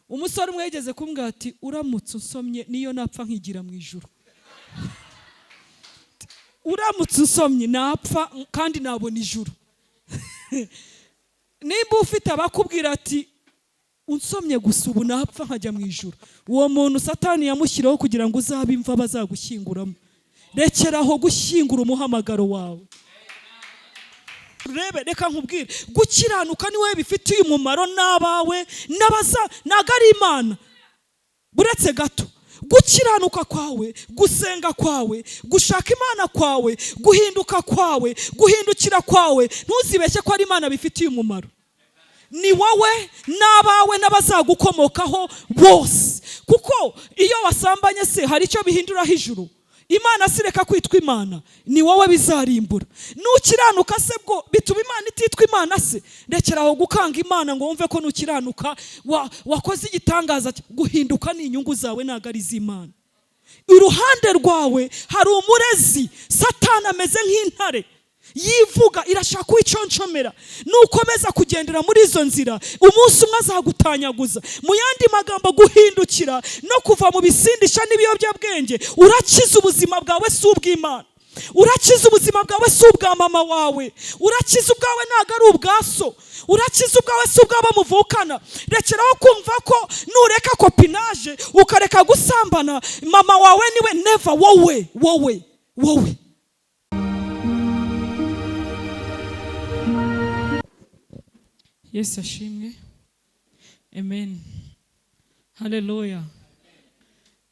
Umusore umwe yigeze kumbwira ati: "Uramutse unsomye, niyo napfa nkigira mu ijuru. Uramutse unsomye napfa kandi nabona ijuru." Nimba ufite abakubwira ati: "Unsomye gusa ubu napfa nkajya mu ijuru," uwo muntu Satani yamushyiraho kugira ngo uzabe imva bazagushyinguramo. Rekeraho gushyingura umuhamagaro wawe. Rebe, reka nkubwire, gukiranuka ni wowe bifitiye umumaro n'abawe n'abaza, ntabwo ari Imana. Buretse gato, gukiranuka kwawe, gusenga kwawe, gushaka Imana kwawe, guhinduka kwawe, guhindukira kwawe, ntuzibeshye ko ari Imana bifitiye umumaro. Ni wowe n'abawe n'abazagukomokaho bose. Kuko iyo wasambanye se hari icyo bihinduraho ijuru? Imana si reka kwitwa Imana? Ni wowe bizarimbura. Nukiranuka se bwo bituma Imana ititwa Imana se? Rekera aho gukanga Imana ngo wumve ko nukiranuka wakoze igitangaza. Guhinduka ni inyungu zawe, ntabwo ari iz'Imana. Iruhande rwawe hari umurezi. Satani ameze nk'intare yivuga, irashaka kuwiconshomera. Nukomeza kugendera muri izo nzira, umunsi umwe azagutanyaguza. Mu yandi magambo, guhindukira no kuva mu bisindisha n'ibiyobyabwenge, urakiza ubuzima bwawe, si ubw'Imana. Urakiza ubuzima bwawe, si ubwa mama wawe. Urakiza ubwawe, ntabwo ari ubwa so. Urakiza ubwawe, si ubwabo muvukana. Rekeraho kumva ko nureka copinage, ukareka gusambana, mama wawe niwe. Never. Wowe, wowe, wowe. Yesu ashimwe. Amen, haleluya.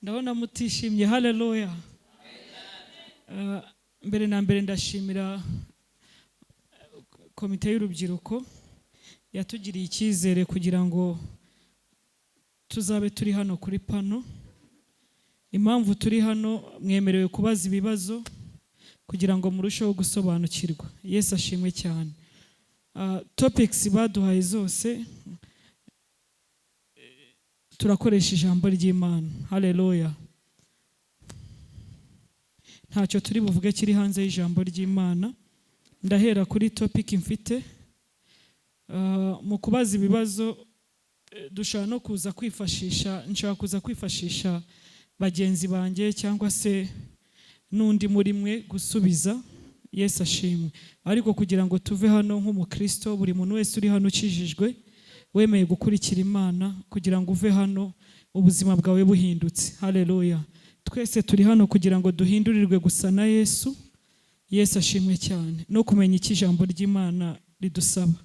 Ndabona mutishimye. Haleluya. Mbere na mbere ndashimira komite y'urubyiruko yatugiriye icyizere kugira ngo tuzabe turi hano kuri panel. Impamvu turi hano, mwemerewe kubaza ibibazo kugira ngo murusheho gusobanukirwa. Yesu ashimwe cyane. Topics baduhaye zose, turakoresha ijambo ry'Imana. Haleluya. Ntacyo turi buvuge kiri hanze y'ijambo ry'Imana. Ndahera kuri topic mfite. Mu kubaza ibibazo, dushobora no kuza kwifashisha, nshobora kuza kwifashisha bagenzi banjye cyangwa se n'undi muri mwe gusubiza. Yesu ashimwe. Ariko kugira ngo tuve hano nk'umukristo, buri muntu wese uri hano ukijijwe, wemeye gukurikira Imana, kugira ngo uve hano ubuzima bwawe buhindutse. Haleluya. Twese turi hano kugira ngo duhindurirwe gusa na Yesu. Yesu ashimwe cyane. No kumenya icyo ijambo ry'Imana ridusaba.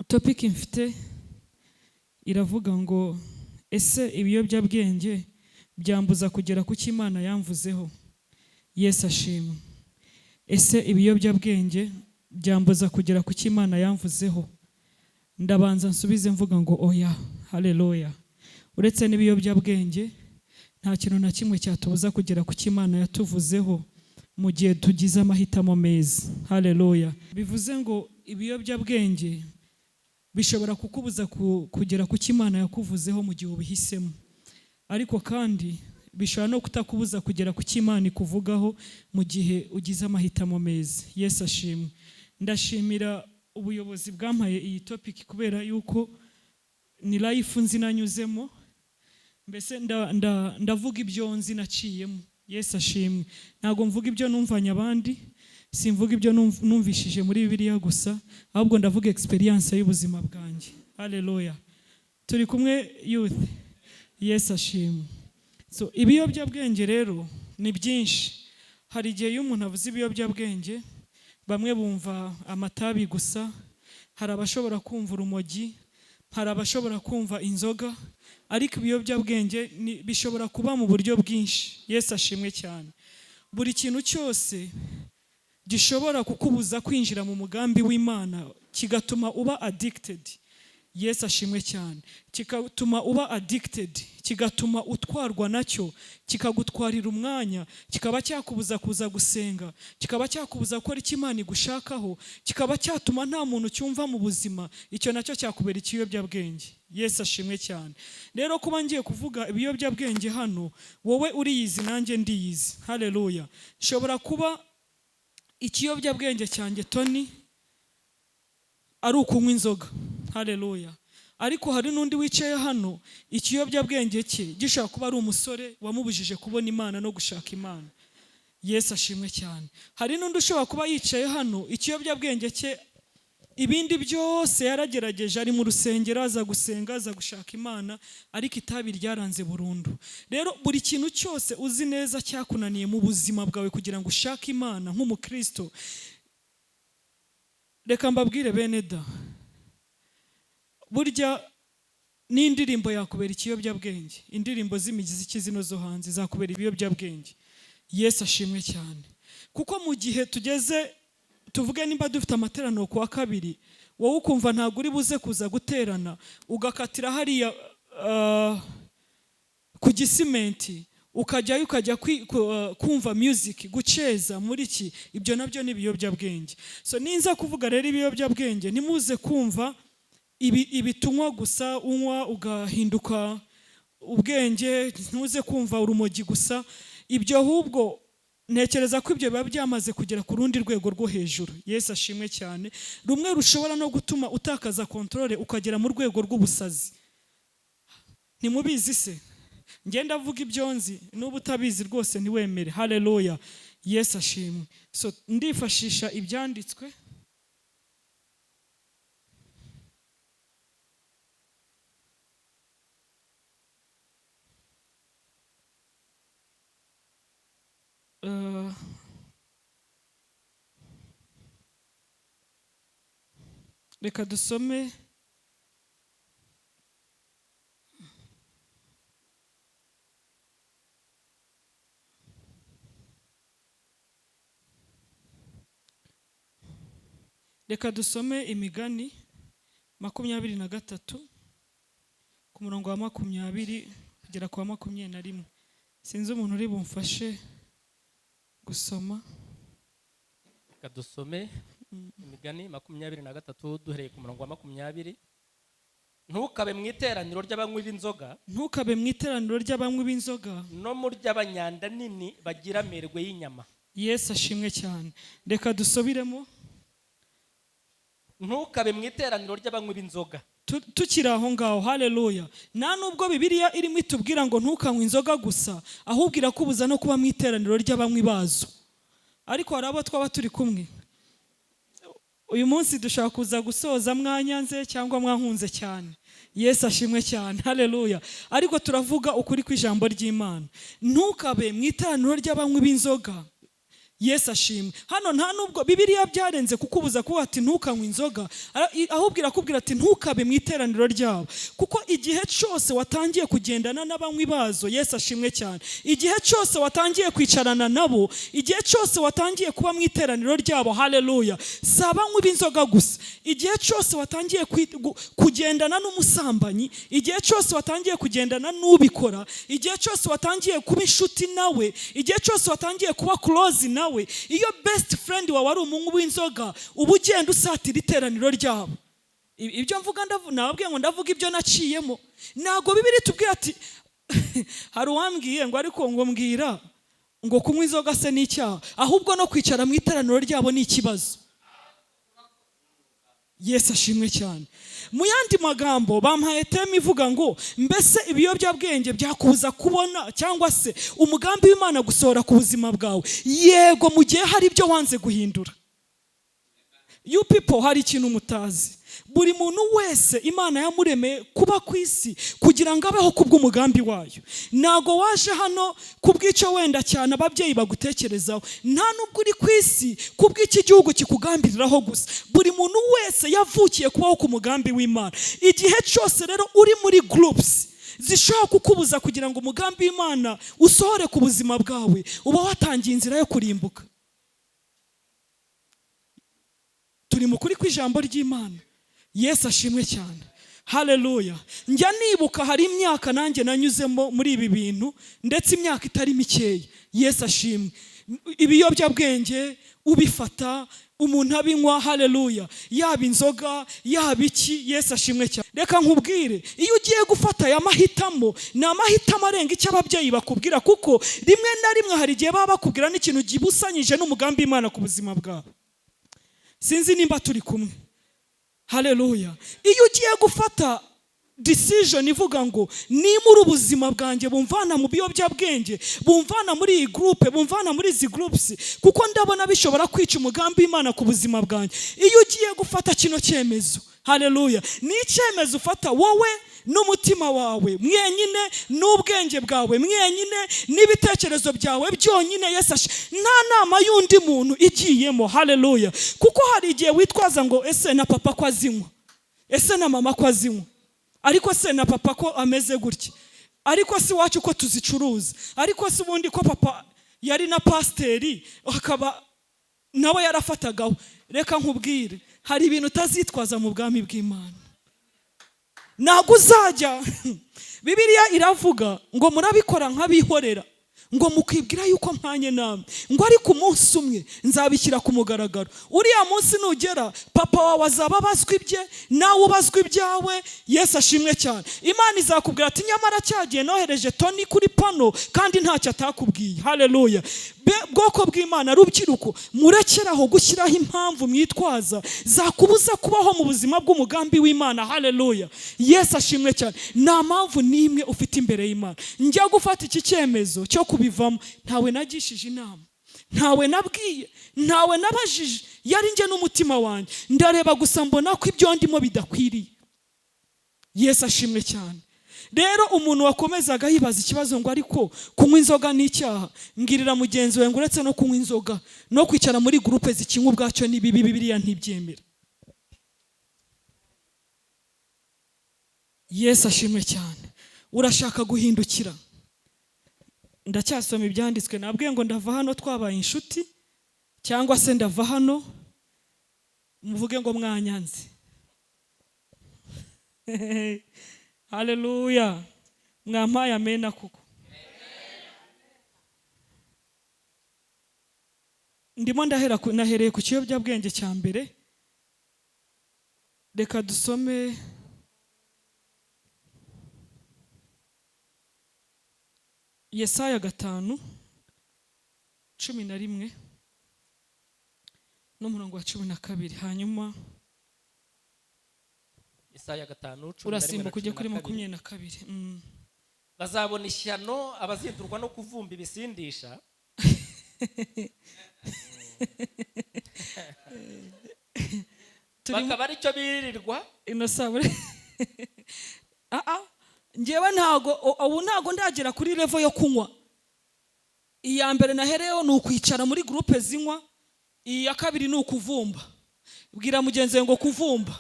Topic mfite iravuga ngo: "Ese ibiyobyabwenge byambuza kugera ku cyo Imana yamvuzeho?" Yesu ashimwe. Ese ibiyobyabwenge byambuza kugera ku cyo Imana yamvuzeho? Ndabanza nsubize mvuga ngo oya. Haleluya. Uretse n'ibiyobyabwenge, nta kintu na kimwe cyatubuza kugera ku cyo Imana yatuvuzeho mu gihe tugize amahitamo meza. Haleluya. Bivuze ngo ibiyobyabwenge bishobora kukubuza kugera ku cyo Imana yakuvuzeho mu gihe ubihisemo, ariko kandi bishobora no kutakubuza kugera ku cyo Imana ikuvugaho mu gihe ugize amahitamo meza. Yesu ashimwe. Ndashimira ubuyobozi bwampaye iyi topic kubera yuko ni life nzi nanyuzemo. Mbese ndavuga ibyo nzi naciyemo. Yesu ashimwe. Ntabwo mvuga ibyo numvanye abandi, simvuga ibyo numvishije muri Bibiliya gusa, ahubwo ndavuga experience y'ubuzima bwanjye. Haleluya. Turi kumwe, youth? Yesu ashimwe. So ibiyobyabwenge rero ni byinshi. Hari igihe iyo umuntu avuze ibiyobyabwenge, bamwe bumva amatabi gusa, hari abashobora kumva urumogi, hari abashobora kumva inzoga, ariko ibiyobyabwenge bishobora kuba mu buryo bwinshi. Yesu ashimwe cyane. Buri kintu cyose gishobora kukubuza kwinjira mu mugambi w'Imana, kigatuma uba addicted. Yesu ashimwe cyane. Kigatuma uba addicted, kigatuma utwarwa nacyo, kikagutwarira umwanya, kikaba cyakubuza kuza gusenga, kikaba cyakubuza gukora icyo Imana igushakaho, kikaba cyatuma nta muntu cyumva mu buzima, icyo nacyo cyakubera ikiyobyabwenge. Yesu ashimwe cyane. Rero kuba ngiye kuvuga ibiyobyabwenge hano, wowe uriyizi, nanjye ndiyizi. Haleluya. Nshobora kuba ikiyobyabwenge cyanjye, Tony, ari ukunywa inzoga. Haleluya. Ariko hari n'undi wicaye hano, ikiyobyabwenge cye gishobora kuba ari umusore wamubujije kubona Imana no gushaka Imana. Yesu ashimwe cyane. Hari n'undi ushobora kuba yicaye hano, ikiyobyabwenge cye ibindi byose yaragerageje, ari mu rusengero, aza gusenga, aza gushaka Imana, ariko itabi ryaranze burundu. Rero buri kintu cyose uzi neza cyakunaniye mu buzima bwawe kugira ngo ushake Imana nk'umukristo, reka mbabwire bene da, burya n'indirimbo yakubera ikiyobyabwenge. Indirimbo z'imiziki zino zo hanze zakubera ibiyobyabwenge. Yesu ashimwe cyane. Kuko mu gihe tugeze, tuvuge nimba dufite amateraniro ku wa kabiri, wowe ukumva ntabwo uri buze kuza guterana, ugakatira hariya ku Gisimenti, ukajyayo ukajya kumva music, guceza muri iki, ibyo nabyo ni ibiyobyabwenge. So ninza kuvuga rero ibiyobyabwenge, ntimuze kumva ibitunywa gusa, unywa ugahinduka ubwenge, ntuze kumva urumogi gusa ibyo, ahubwo ntekereza ko ibyo biba byamaze kugera ku rundi rwego rwo hejuru. Yesu ashimwe cyane. Rumwe rushobora no gutuma utakaza contrôle, ukagera mu rwego rw'ubusazi. Ntimubizi se? Ngenda avuga ibyo nzi, n'uba utabizi rwose ntiwemere. Haleluya, Yesu ashimwe. So ndifashisha ibyanditswe. Reka dusome Imigani 23 ku murongo wa 20 kugera ku wa 21. Sinzi umuntu uri bumfashe gusoma. Reka dusome Imigani 23 duhereye ku murongo wa 20. Ntukabe mu iteraniro ry'abanywi b'inzoga, Ntukabe mu iteraniro ry'abanywi b'inzoga, no mu ry'abanyanda nini bagira amerwe y'inyama. Yesu ashimwe cyane. Reka dusubiremo. Ntukabe mu iteraniro ry'abanywi b'inzoga. Tukiri aho ngaho, haleluya. Nta nubwo Bibiliya irimo itubwira ngo ntukanywe inzoga gusa, ahubwo irakubuza no kuba mu iteraniro ry'abanywi bazo. Ariko hari abo twaba turi kumwe uyu munsi dushaka kuza gusoza mwanyanze cyangwa mwankunze cyane. Yesu ashimwe cyane, haleluya. Ariko turavuga ukuri kw'ijambo ry'Imana. Ntukabe mu iteraniro ry'abanywi b'inzoga. Yesu ashimwe. Hano nta nubwo Bibiliya byarenze kukubuza kuba ati ntukanywe inzoga, ahubwo irakubwira ati ntukabe mu iteraniro ryabo. Kuko igihe cyose watangiye kugendana n'abanywi bazo, Yesu ashimwe cyane, igihe cyose watangiye kwicarana nabo, igihe cyose watangiye kuba mu iteraniro ryabo, haleluya, si abanywi b'inzoga gusa, igihe cyose watangiye kugendana n'umusambanyi, igihe cyose watangiye kugendana n'ubikora, igihe cyose watangiye kuba inshuti nawe, igihe cyose watangiye kuba close nawe, iyo best friend wawe ari umunywi w'inzoga, uba ugenda usatira iteraniro ryabo. Ibyo mvuga nababwiye ngo ndavuga ibyo naciyemo. Ntabwo Bibiliya itubwira ati hari uwambwiye ngo ariko ngo mbwira ngo kunywa inzoga se ni icyaha, ahubwo no kwicara mu iteraniro ryabo ni ikibazo. Yesu ashimwe cyane. Mu yandi magambo bampaye theme ivuga ngo mbese ibiyobyabwenge byakubuza kubona cyangwa se umugambi w'Imana gusohora ku buzima bwawe? Yego, mu gihe hari ibyo wanze guhindura. You people, hari ikintu mutazi. Buri muntu wese Imana yamuremeye kuba ku isi kugira ngo abeho kubw'umugambi wayo. Ntago waje hano kubw'icyo wenda cyane ababyeyi bagutekerezaho, nta nubwo uri ku isi kubw'iki gihugu kikugambiriraho gusa. Buri muntu wese yavukiye kubaho ku mugambi w'Imana. Igihe cyose rero uri muri groups zishobora kukubuza kugira ngo umugambi w'Imana usohore ku buzima bwawe, uba watangiye inzira yo kurimbuka. Turi mu kuri kw'ijambo ry'Imana. Yesu ashimwe cyane, haleluya. Njya nibuka hari imyaka nanjye nanyuzemo muri ibi bintu, ndetse imyaka itari mikeya. Yesu ashimwe. Ibiyobyabwenge ubifata, umuntu abinywa, haleluya, yaba inzoga yaba iki. Yesu ashimwe cyane. Reka nkubwire, iyo ugiye gufata aya mahitamo, ni amahitamo arenga icyo ababyeyi bakubwira, kuko rimwe na rimwe hari igihe baba bakubwira n'ikintu gibusanyije n'umugambi w'Imana ku buzima bwawe. Sinzi nimba turi kumwe, haleluya. Iyo ugiye gufata Decision ivuga ngo nimura ubuzima bwanjye, bumvana mu biyobyabwenge, bumvana muri iyi groupe, bumvana muri izi groups, kuko ndabona bishobora kwica umugambi w'Imana ku buzima bwanjye. Iyo ugiye gufata kino cyemezo, haleluya, ni icyemezo ufata wowe n'umutima wawe mwenyine, n'ubwenge bwawe mwenyine, n'ibitekerezo byawe byonyine. Yesu nta nama y'undi muntu igiyemo. Haleluya. Kuko hari igihe witwaza ngo: "Ese na papa ko azinywa? Ese na mama ko azinywa? Ariko se na papa ko ameze gutya? Ariko se iwacu ko tuzicuruza? Ariko se ubundi ko papa yari na pasiteri, akaba nawe yarafatagaho?" Reka nkubwire, hari ibintu utazitwaza mu bwami bw'Imana. Ntabwo uzajya. Bibiliya iravuga ngo murabikora nk'abihorera, ngo mukibwira yuko mpanye namwe, ngo ariko umunsi umwe nzabishyira ku mugaragaro. Uriya munsi nugera, papa wawe azaba abazwa ibye, nawe ubazwa ibyawe. Yesu ashimwe cyane. Imana izakubwira ati: "Nyamara cyagiye nohereje Toni kuri pano kandi ntacyo atakubwiye." Haleluya. Bwoko bw'Imana, rubyiruko, murekeraho gushyiraho impamvu mwitwaza zakubuza kubaho mu buzima bw'umugambi w'Imana. Haleluya, Yesu ashimwe cyane. Nta mpamvu n'imwe ufite imbere y'Imana. Njya gufata iki cyemezo cyo kubivamo, ntawe nagishije inama, ntawe nabwiye, ntawe nabajije, yari njye n'umutima wanjye. Ndareba gusa mbona ko ibyo ndimo bidakwiriye. Yesu ashimwe cyane. Rero umuntu wakomezaga yibaza ikibazo ngo: "Ariko kunywa inzoga ni icyaha?" Mbwirira mugenzi wawe ngo uretse no kunywa inzoga, no kwicara muri groupe zikinywa ubwacyo ni bibi, Bibiliya ntibyemera. Yesu ashimwe cyane. Urashaka guhindukira? Ndacyasoma ibyanditswe. Nabwiye ngo ndava hano twabaye inshuti, cyangwa se ndava hano muvuge ngo mwanyanze. Haleluya. Mwampaye amena kuko ndimo ndahera nahereye ku kiyobyabwenge cya mbere. Reka dusome Yesaya 5:11 n'umurongo wa 12, hanyuma Isaya 5:11 na urasimbuka ujye kuri 12. 22. Bazabona ishyano abazindurwa no kuvumba ibisindisha. Turimo bakaba aricyo birirwa. Ino sabure. Njyewe ntago ubu ntago ndagera kuri level yo kunywa. Iya mbere nahereyeho ni ukwicara muri groupe zinywa, iya kabiri ni ukuvumba. Bwira mugenzi wawe ngo kuvumba.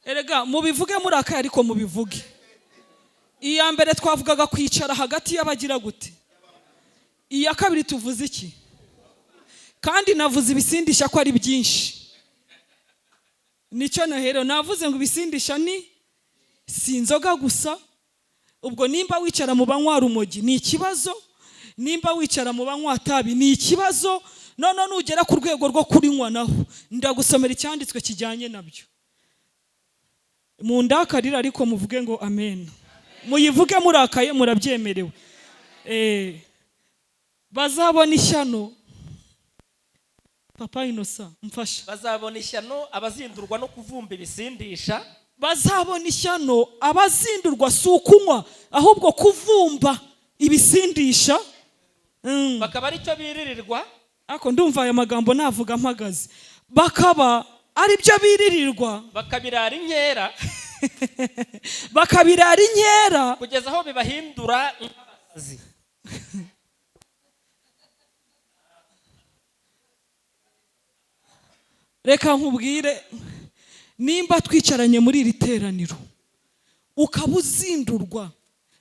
Erega mubivuge murakaye, ariko mubivuge. Iya mbere twavugaga kwicara hagati y'abagira gute? Iya kabiri tuvuze iki? Kandi navuze ibisindisha ko ari byinshi, nicyo naherewe. Navuze ngo ibisindisha ni si inzoga gusa. Ubwo nimba wicara mu banywa rumogi ni ikibazo, nimba wicara mu banywa tabi ni ikibazo, none nugera ku rwego rwo kurinywa naho ndagusomera icyanditswe kijyanye nabyo. Mundakarira ariko muvuge ngo amen. Muyivuge murakaye, murabyemerewe. Bazabona ishyano. Papa Innocent, mfasha. Bazabona ishyano abazindurwa no kuvumba ibisindisha. Bazabona ishyano abazindurwa, si ukunywa ahubwo kuvumba ibisindisha. Bakaba aricyo biririrwa. Ariko ndumva aya magambo navuga mpagaze. Bakaba aribyo biririrwa. Bakabirara inkera. Bakabirara inkera. Kugeza aho bibahindura nk'abasazi. Reka nkubwire, nimba twicaranye muri iri teraniro ukaba uzindurwa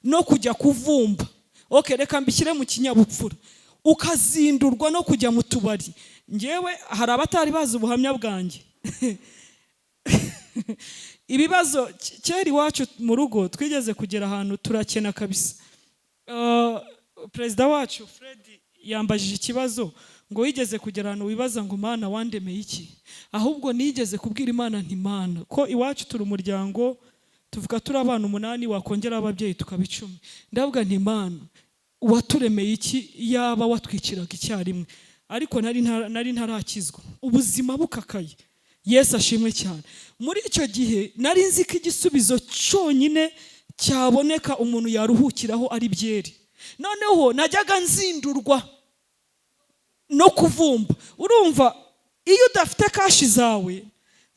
no kujya kuvumba, okay, reka mbishyire mu kinyabupfura, ukazindurwa no kujya mu tubari. Njyewe hari abatari bazi ubuhamya bwanjye. Ibibazo kera iwacu mu rugo twigeze kugera ahantu turakena kabisa. Perezida wacu Fred yambajije ikibazo ngo: "Wigeze kugera ahantu wibaza ngo Mana wandemeye iki?" Ahubwo nigeze kubwira Imana nti: "Mana, ko iwacu turi umuryango, tuvuga turi abana 8, wakongera ababyeyi tukaba 10." Ndavuga nti: "Mana, waturemeye iki yaba watwikiraga icyarimwe?" Ariko nari ntarakizwa, ubuzima bukakaye. Yesu ashimwe cyane. Muri icyo gihe nari nzi ko igisubizo cyonyine cyaboneka umuntu yaruhukiraho ari byeri. Noneho najyaga nzindurwa no kuvumba. Urumva, iyo udafite cash zawe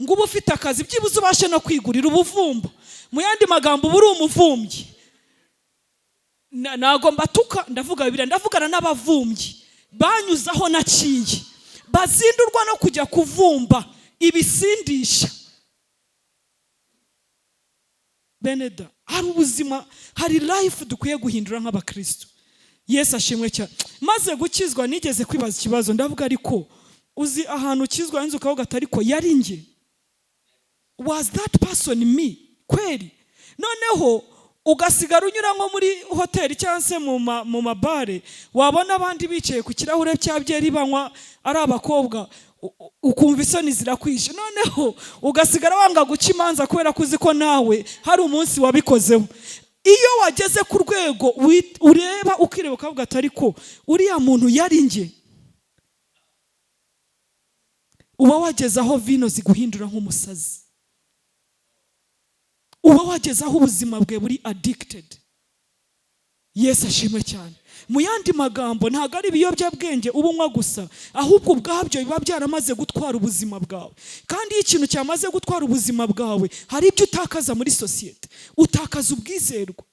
ngo ube ufite akazi, byibuze ubashe no kwigurira ubuvumba, mu yandi magambo uba uri umuvumbyi. Ntago mbatuka, ndavuga Bibiliya, ndavugana n'abavumbyi banyuze aho naciye, bazindurwa no kujya kuvumba ibisindisha. Beneda, hari ubuzima, hari life dukwiye guhindura nk'abakristo. Yesu ashimwe cyane. Maze gukizwa nigeze kwibaza ikibazo, ndavuga: ariko uzi ahantu ukizwa inzu ukavuga ati: ariko yari njye? Was that person me kweri? Noneho ugasigara unyura nko muri hoteli cyangwa se mu mabare, wabona abandi bicaye ku kirahure cya byeri banywa ari abakobwa, ukumva isoni zirakwishe. Noneho ugasigara wanga guca imanza kubera ko uzi ko nawe hari umunsi wabikozeho. Iyo wageze ku rwego ureba, ukireba, ukavuga ati: ariko uriya muntu yari njye, uba wageze aho vino ziguhindura nk'umusazi, uba wageze aho ubuzima bwe buri addicted. Yesu ashimwe cyane. Mu yandi magambo, ntabwo ari ibiyobyabwenge uba unywa gusa, ahubwo ubwabyo biba byaramaze gutwara ubuzima bwawe. Kandi iyo ikintu cyamaze gutwara ubuzima bwawe, hari ibyo utakaza muri sosiyete: utakaza ubwizerwa,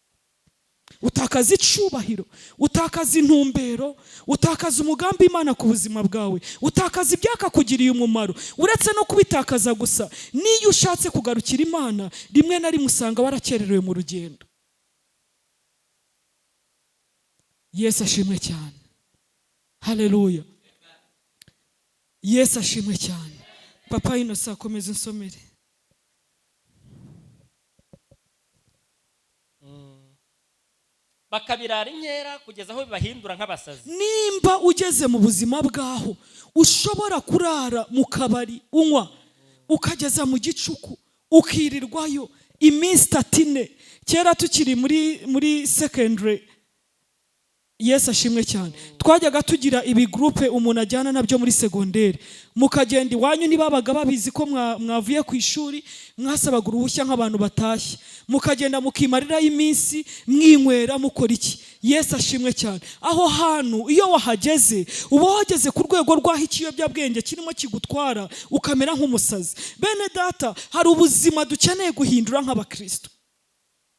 utakaza icubahiro, utakaza intumbero, utakaza umugambi Imana ku buzima bwawe, utakaza ibyakakugiriye umumaro. Uretse no kubitakaza gusa, n'iyo ushatse kugarukira Imana, rimwe na rimwe usanga warakererewe mu rugendo. Yesu ashimwe cyane. Haleluya! Yesu ashimwe cyane. Papa Inosa, akomeza unsomere. Bakabirara inkera kugeza aho bibahindura nk'abasazi. Nimba ugeze mu buzima bwaho ushobora kurara mu kabari unywa ukageza mu gicuku, ukirirwayo iminsi 3, 4. Kera tukiri muri secondary, Yesu ashimwe cyane, twajyaga tugira ibigurupe umuntu ajyana nabyo muri segonderi, mukagenda iwanyu ntibabaga babizi ko mwavuye ku ishuri, mwasabaga uruhushya nk'abantu batashye, mukagenda mukimarirayo iminsi, mwinywera, mukora iki. Yesu ashimwe cyane. Aho hantu iyo wahageze, uba wageze ku rwego rw'aho ikiyobyabwenge kirimo kigutwara ukamera nk'umusazi. Bene data, hari ubuzima dukeneye guhindura nk'abakristo.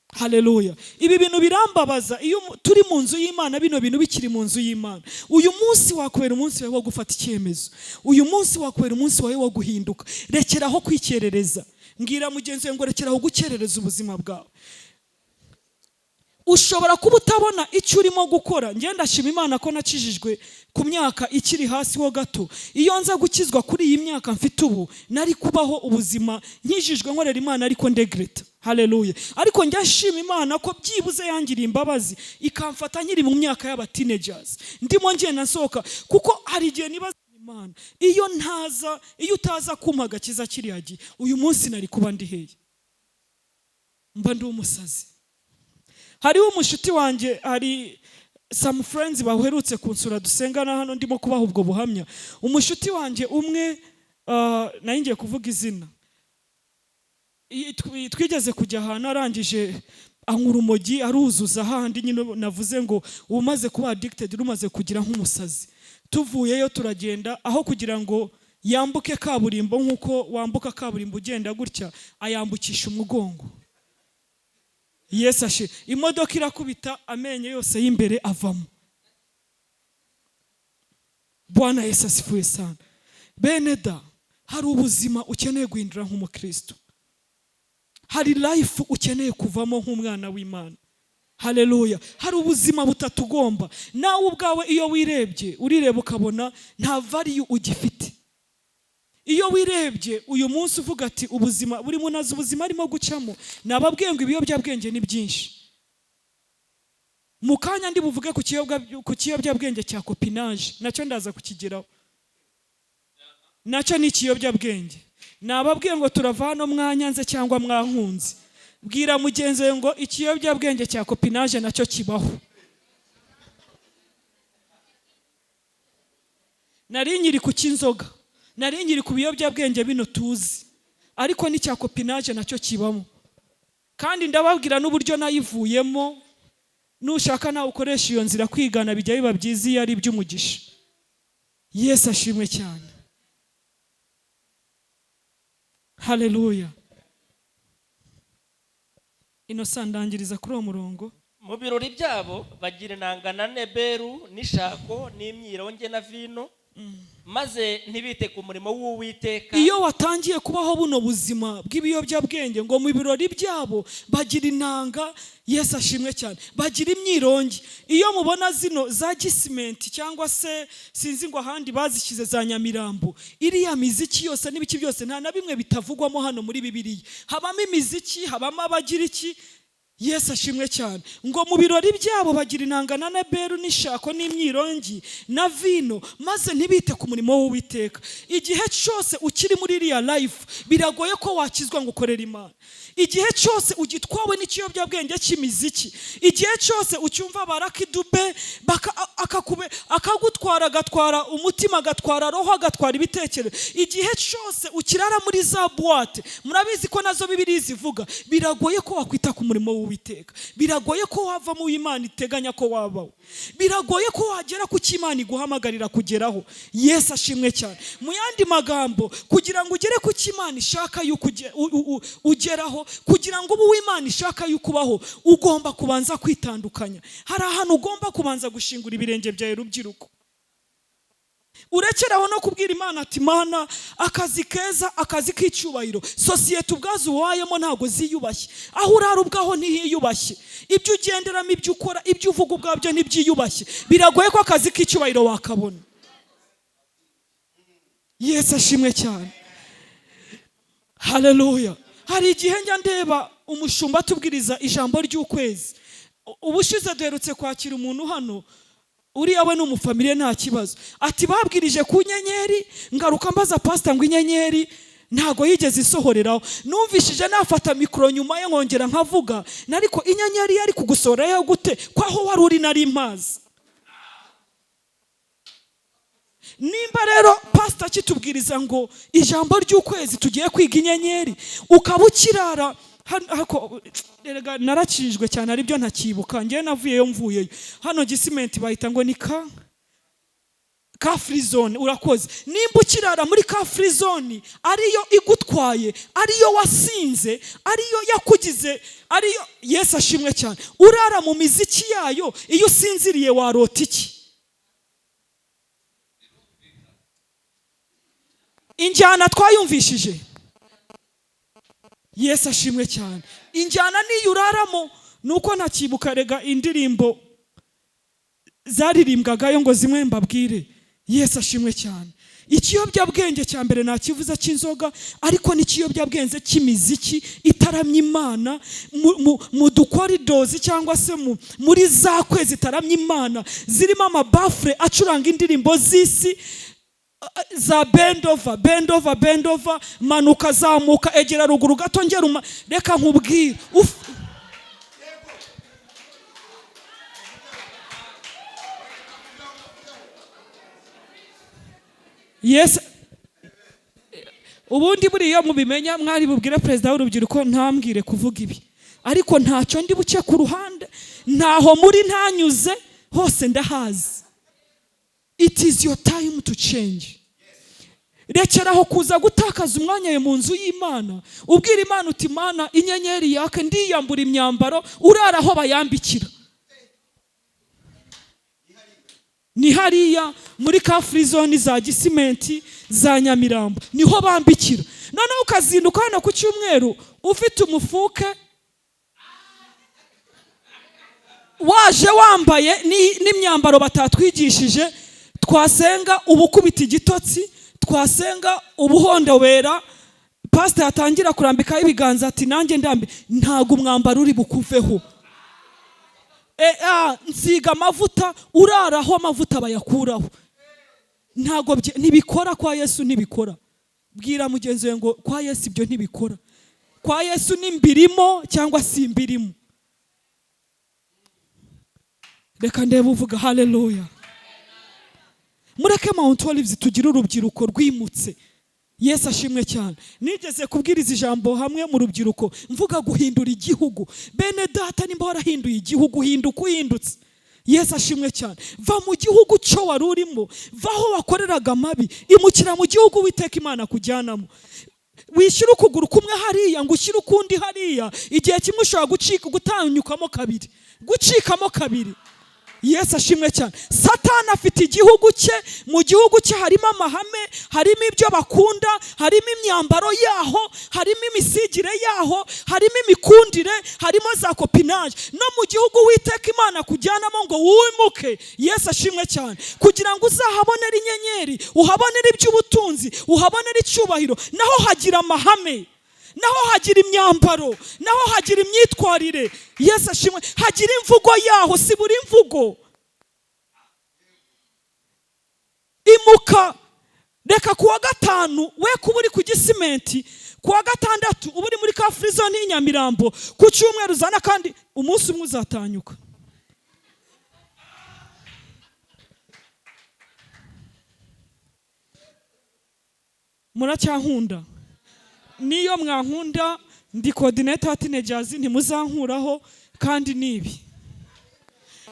Haleluya! Ibi bintu birambabaza iyo turi mu nzu y'Imana, bino bintu bikiri mu nzu y'Imana. Uyu munsi wakubera umunsi wawe wo gufata icyemezo, uyu munsi wakubera umunsi wawe wo guhinduka. Rekeraho kwikerereza. Mbwira mugenzi wawe ngo: rekeraho gukerereza ubuzima bwawe. Ushobora kuba utabona icyo urimo gukora. Ngenda ndashima Imana ko nakijijwe ku myaka ikiri hasi ho gato. Iyo nza gukizwa kuri iyi myaka mfite ubu, nari kubaho ubuzima nkijijwe nkorera Imana ariko ndegreta. Haleluya! Ariko njya nshima Imana ko byibuze yangiriye imbabazi ikamfata nkiri mu myaka y'aba teenagers, ndimo ngenda nsohoka, kuko hari igihe nibaza Imana: iyo ntaza, iyo utaza kumpa agakiza kiriya gihe, uyu munsi nari kuba ndi hehe? Mba ndi umusazi. Hariho umushuti wanjye, hari some friends baherutse kunsura dusengana hano, ndimo kubaha ubwo buhamya. Umushuti wanjye umwe, nari ngiye kuvuga izina. Twigeze kujya ahantu, arangije anywa urumogi aruzuza, hahandi nyine navuze ngo umaze kuba addicted, rumaze kugira nk'umusazi. Tuvuyeyo turagenda, aho kugira ngo yambuke kaburimbo nk'uko wambuka kaburimbo ugenda gutya, ayambukisha umugongo. Yesu ashe! Imodoka irakubita, amenyo yose y'imbere avamo. Bwana Yesu asifuye sana. Bene da, hari ubuzima ukeneye guhindura nk'umukristo, hari life ukeneye kuvamo nk'umwana w'Imana. Haleluya! Hari ubuzima butatugomba. Nawe ubwawe iyo wirebye, urireba ukabona nta value ugifite. Iyo wirebye uyu munsi uvuga ati ubuzima buri muntu azi ubuzima arimo gucamo. Nababwiye ngo ibiyobyabwenge ni byinshi. Mu kanya ndi buvuge ku kiyobyabwenge cya copinage, nacyo ndaza kukigeraho, nacyo ni ikiyobyabwenge. Nababwiye ngo turava hano mwanyanze cyangwa mwankunze. Bwira mugenzi wawe ngo ikiyobyabwenge cya copinage nacyo kibaho. Nari nkiri ku cy'inzoga. Nari nkiri ku biyobyabwenge bino tuzi, ariko n'icya copinage nacyo kibamo. Kandi ndababwira n'uburyo nayivuyemo. Nushaka nawe ukoresha iyo nzira, kwigana bijya biba byiza iyo ari iby'umugisha. Yesu ashimwe cyane, haleluya. Innocent, ndangiriza kuri uwo murongo. Mu birori byabo bagira inanga na neberu n'ishako n'imyironge na vino, maze ntibite ku murimo w'Uwiteka. Iyo watangiye kubaho buno buzima bw'ibiyobyabwenge, ngo mu birori byabo bagira inanga, Yesu ashimwe cyane, bagira imyirongi. Iyo mubona zino za Gisimenti cyangwa se sinzi ngo ahandi bazishyize za Nyamirambo, iriya miziki yose n'ibiki byose, nta na bimwe bitavugwamo hano muri Bibiliya. Habamo imiziki, habamo abagira iki. Yesu ashimwe cyane. Ngo mu birori byabo bagira inanga na neberu n'ishako n'imyirongi na vino, maze ntibite ku murimo w'Uwiteka. Igihe cyose ukiri muri iriya life, biragoye ko wakizwa ngo ukorere Imana. Igihe cyose ugitwawe n'ikiyobyabwenge cy'imiziki, igihe cyose ucyumva barakidube akagutwara, agatwara umutima, agatwara roho, agatwara ibitekerezo, igihe cyose ukirara muri za boîte, murabizi ko nazo Bibiliya zivuga, biragoye ko wakwita ku murimo w'Uwiteka. Biragoye ko wava mu Imana iteganya ko wabaho. Biragoye ko wagera ku cyo Imana iguhamagarira kugeraho. Yesu ashimwe cyane. Mu yandi magambo, kugira ngo ugere ku cyo Imana ishaka yuko ugeraho, kugira ngo ube uwo Imana ishaka yuko ubaho, ugomba kubanza kwitandukanya. Hari ahantu ugomba kubanza gushingura ibirenge byawe, rubyiruko. Urekeraho no kubwira Imana ati: "Mana, akazi keza, akazi k'icyubahiro." Sosiyete ubwazo ubayemo ntabwo ziyubashye. Aho urara ubwaho ntihiyubashye. Ibyo ugenderamo, ibyo ukora, ibyo uvuga ubwabyo ntibyiyubashye. Biragoye ko akazi k'icyubahiro wakabona. Yesu ashimwe cyane, haleluya. Hari igihe njya ndeba umushumba atubwiriza ijambo ry'ukwezi. Ubushize duherutse kwakira umuntu hano, uriya we ni umufamiliye, nta kibazo, ati babwirije ku nyenyeri, ngaruka mbaza pasita ngo inyenyeri ntago yigeze isohoreraho. Numvishije nafata mikoro nyuma ye nkongera nkavuga, ariko inyenyeri yari kugusohorayo gute ko aho wari uri nari mpazi? Nimba rero pasita akitubwiriza ngo ijambo ry'ukwezi tugiye kwiga inyenyeri, ukaba ukirara erega narakijijwe cyane, aribyo ntakibuka. Ngewe navuyeyo, mvuyeyo hano Gisimenti bahita ngo ni ka free zone. Urakoze. Nimba ukirara muri ka free zone, ariyo igutwaye, ariyo wasinze, ariyo yakugize, ariyo, Yesu ashimwe cyane, urara mu miziki yayo, iyo usinziriye warota iki? Injyana twayumvishije. Yesu ashimwe cyane. Injyana niyo uraramo, nuko ntakibuka rega indirimbo zaririmbwagayo ngo zimwe mbabwire. Yesu ashimwe cyane. Ikiyobyabwenge cya mbere nakivuze cy'inzoga, ariko n'ikiyobyabwenge cy'imiziki itaramya Imana mu dukoridozi cyangwa se muri za kwezi itaramya Imana, zirimo amabafure acuranga indirimbo z'isi za bendova, bendova, bendova, manuka, zamuka, egera ruguru gato, ngera reka nkubwire. Yes. Ubundi buriya mubimenya mwari bubwire perezida w'urubyiruko ntambwire kuvuga ibi, ariko ntacyo ndi buce ku ruhande, ntaho muri ntanyuze, hose ndahazi. It is your time to change. Rekeraho kuza gutakaza umwanya wawe mu nzu y'Imana ubwira Imana uti: "Mana, inyenyeri yake, ndiyambura imyambaro." Urara aho bayambikira, ni hariya muri ka free zone za Gisimenti, za Nyamirambo, niho bambikira. Noneho ukazinduka hano ku cyumweru ufite umufuke, waje wambaye n'imyambaro batatwigishije. Twasenga ubukubita igitotsi, twasenga ubuhondobera, pasita yatangira kurambikaho ibiganza ati: "Nanjye ndambi." Ntabwo umwambaro uri bukuveho. Nsiga amavuta. Uraraho amavuta bayakuraho. Ntabwo ntibikora kwa Yesu, ntibikora. Bwira mugenzi wawe ngo kwa Yesu ibyo ntibikora. Kwa Yesu ni mbirimo cyangwa si mbirimo. Reka ndebe uvuga haleluya. Mureke Mount Olives tugire urubyiruko rwimutse. Yesu ashimwe cyane. Nigeze kubwiriza ijambo hamwe mu rubyiruko, mvuga guhindura igihugu. Bene data, nimba warahinduye igihugu, hinduka uhindutse. Yesu ashimwe cyane. Va mu gihugu cyo wari urimo, va aho wakoreraga amabi, imukira mu gihugu Witeka Imana kujyanamo. Wishyira ukuguru kumwe hariya ngo ushyire ukundi hariya, igihe kimwe ushobora gucika, gutanyukamo kabiri, gucikamo kabiri. Yesu ashimwe cyane. Satani afite igihugu cye. Mu gihugu cye harimo amahame, harimo ibyo bakunda, harimo imyambaro yaho, harimo imisigire yaho, harimo imikundire, harimo za copinage. No mu gihugu Witeka Imana kujyanamo ngo wimuke, Yesu ashimwe cyane, kugira ngo uzahabonere inyenyeri, uhabonere iby'ubutunzi, uhabonere icyubahiro, naho hagira amahame, naho hagira imyambaro, naho hagira imyitwarire. Yesu ashimwe. Hagira imvugo yaho, si buri mvugo. Imuka. Reka kuwa gatanu we kuba uri ku Gisimenti, kuwa gatandatu uba uri muri Car Free Zone y'i Nyamirambo, ku cyumweru uzana, kandi umunsi umwe uzatanyuka. Muracyankunda? Niyo mwankunda, ndi coordinator wa teenagers, ntimuzankuraho. Kandi nibi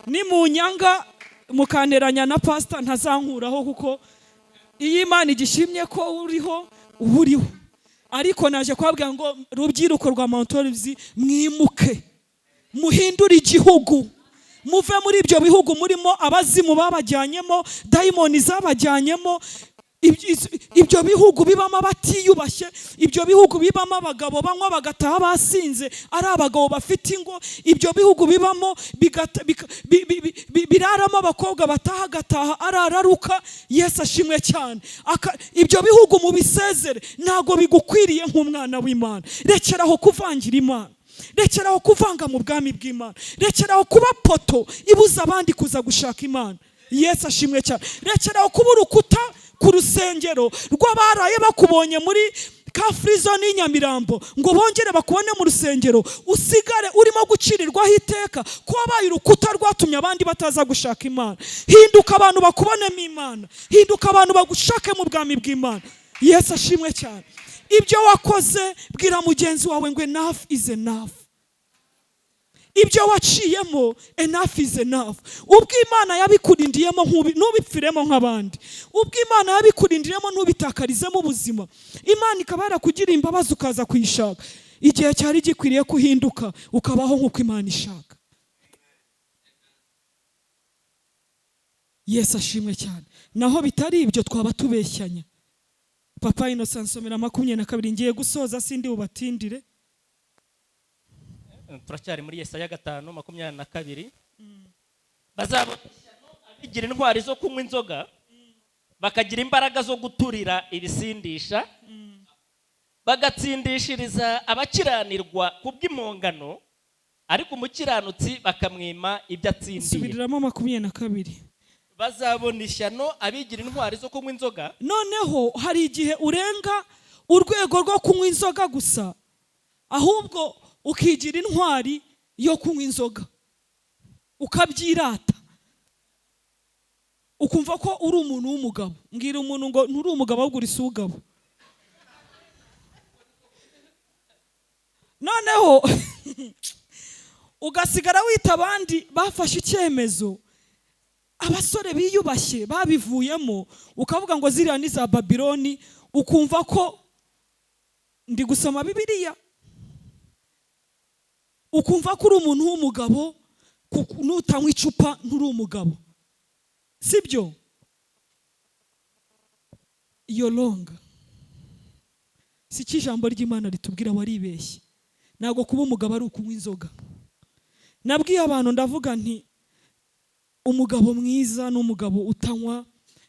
nimunyanga mukanteranya na pastor, ntazankuraho, kuko iyo Imana igishimye ko uriho, uba uriho. Ariko naje kubabwira ngo rubyiruko rwa Mount Olives, mwimuke, muhindure igihugu, muve muri ibyo bihugu murimo abazimu babajyanyemo, dayimoni zabajyanyemo. Ibyo bihugu bibamo abatiyubashye, ibyo bihugu bibamo abagabo banywa bagataha basinze, ari abagabo bafite ingo, ibyo bihugu bibamo biraramo abakobwa bataha agataha arararuka. Yesu ashimwe cyane. Ibyo bihugu mubisezere, ntago bigukwiriye nk'umwana w'Imana. Rekeraho kuvangira Imana, rekeraho kuvanga mu bwami bw'Imana, rekeraho kuba poto ibuza abandi kuza gushaka Imana. Yesu ashimwe cyane. Rekeraho kuba urukuta ku rusengero rw'abaraye bakubonye muri Car Free Zone y'i Nyamirambo ngo bongere bakubone mu rusengero, usigare urimo gucirirwaho iteka ko wabaye urukuta rwatumye abandi bataza gushaka Imana. Hinduka abantu bakubonemo Imana, hinduka abantu bagushake mu bwami bw'Imana. Yesu ashimwe cyane. Ibyo wakoze, bwira mugenzi wawe ngo enough is enough. Ibyo waciyemo, enough is enough. Ubwo Imana yabikurindiyemo, ntubipfiremo nk'abandi. Ubwo Imana yabikurindiriyemo, ntubitakarizemo ubuzima. Imana ikaba yarakugiriye imbabazi ukaza kuyishaka, igihe cyari gikwiriye kuhinduka ukabaho nk'uko Imana ishaka. Yesu ashimwe cyane. Naho bitari ibyo twaba tubeshyanya. Papa Innocent, nsomera 22, ngiye gusoza sindi bubatindire. Turacyari muri Yesaya 5:22. Bazabona ishyano abigira intwari zo kunywa inzoga, bakagira imbaraga zo guturira ibisindisha, bagatsindishiriza abakiranirwa kubw'impongano, ariko umukiranutsi bakamwima ibyo atsindiye. Subiriramo 22. Bazabona ishyano abigira intwari zo kunywa inzoga. Noneho hari igihe urenga urwego rwo kunywa inzoga gusa, ahubwo ukigira intwari yo kunywa inzoga, ukabyirata, ukumva ko uri umuntu w'umugabo. Mbwira umuntu ngo nturi umugabo ahubwo uri sugabo. Noneho ugasigara wita abandi bafashe icyemezo, abasore biyubashye babivuyemo, ukavuga ngo ziriya ni za Babiloni, ukumva ko ndi gusoma Bibiliya, ukumva ko uri umuntu w'umugabo, nutanywa icupa nturi umugabo, sibyo? Iyo longa si cyo ijambo ry'Imana ritubwira, waribeshye. Ntabwo kuba umugabo ari ukunywa inzoga. Nabwiye abantu ndavuga nti umugabo mwiza ni umugabo utanywa,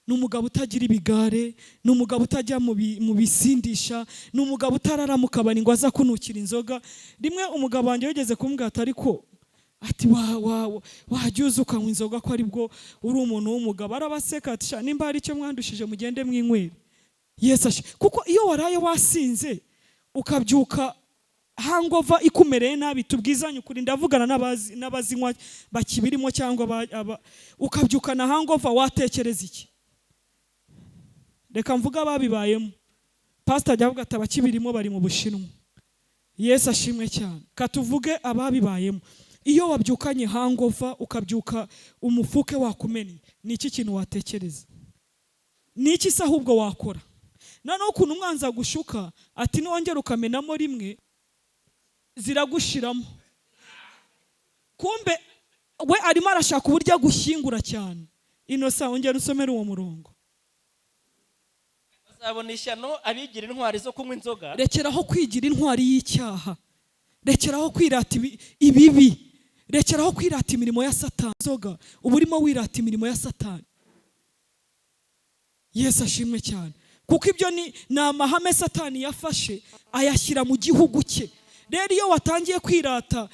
ni umugabo utagira ibigare, ni umugabo utajya mu bisindisha, ni umugabo utarara mu kabari ngo aza kunukira inzoga. Rimwe umugabo wanjye yigeze kumbwira ati ariko ati wajya uza ukanywa inzoga ko aribwo uri umuntu w'umugabo. Arabaseka ati sha nimba hari icyo mwandushije mugende mwinywere. Yesu ashe. Kuko iyo waraye wasinze ukabyuka hangover ikumereye nabi, tubwizanye ukuri, ndavugana n'abazinywa bakibirimo cyangwa ukabyukana hangover, watekereza iki? Reka mvuga ababibayemo. Pastor ajya avuga ati abakibirimo bari mu Bushinwa. Yesu ashimwe cyane. Katuvuge ababibayemo. Iyo wabyukanye hangover, ukabyuka umufuke wakumennye, ni iki kintu watekereza? Ni iki se ahubwo wakora? Noneho ukuntu umwanzi agushuka ati niwongera ukamenamo rimwe ziragushiramo. Kumbe we arimo arashaka uburyo agushyingura cyane. Inosa, ongera usomere uwo murongo. Bazabona ishyano abigira intwari zo kunywa inzoga. Rekeraho kwigira intwari y'icyaha, rekeraho kwirata ibibi, rekeraho kwirata imirimo ya Satani. Inzoga uba urimo wirata imirimo ya Satani. Yesu ashimwe cyane. Kuko ibyo ni amahame Satani yafashe ayashyira mu gihugu cye. Rero iyo watangiye kwirata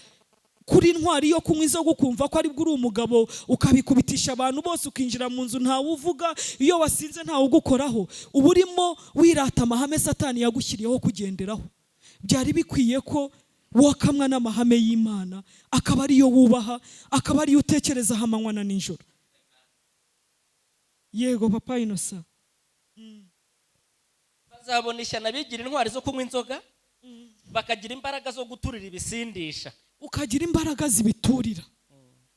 kuri intwari yo kunywa inzoga, ukumva ko aribwo uri umugabo, ukabikubitisha abantu bose, ukinjira mu nzu ntawe uvuga, iyo wasinze ntawe ugukoraho, uba urimo wirata amahame Satani yagushyiriyeho kugenderaho. Byari bikwiye ko wakamwa n'amahame y'Imana, akaba ariyo wubaha, akaba ariyo utekerezaho amanywa na nijoro. Yego papa Inosa. Bazabona ishyano abigira intwari zo kunywa inzoga, bakagira imbaraga zo guturira ibisindisha. Ukagira imbaraga zibiturira,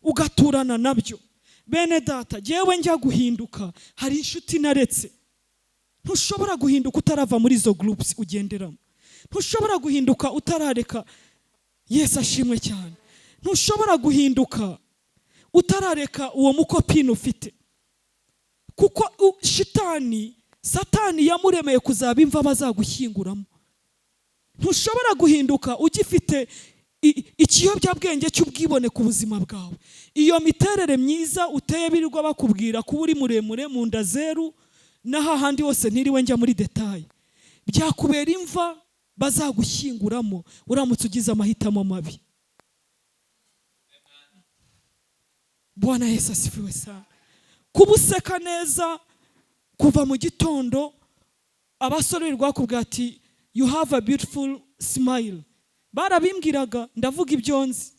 ugaturana nabyo. Bene data, jyewe njya guhinduka hari inshuti naretse. Ntushobora guhinduka utarava muri izo groups ugenderamo. Ntushobora guhinduka utarareka. Yesu ashimwe cyane. Ntushobora guhinduka utarareka uwo mukopine ufite, kuko shitani, Satani yamuremeye kuzaba imva bazagushyinguramo. Ntushobora guhinduka ugifite ikiyobyabwenge cy'ubwibone ku buzima bwawe. Iyo miterere myiza uteye birirwa bakubwira kuba uri muremure mu nda zeru n'ahahandi hose, ntiriwe njya muri détails, byakubera imva bazagushyinguramo uramutse ugize amahitamo mabi. Bwana Yesu asifiwe sana. Kuba useka neza kuva mu gitondo, abasore birirwa bakubwira ati "You have a beautiful smile." Barabimbwiraga, ndavuga ibyo nzi.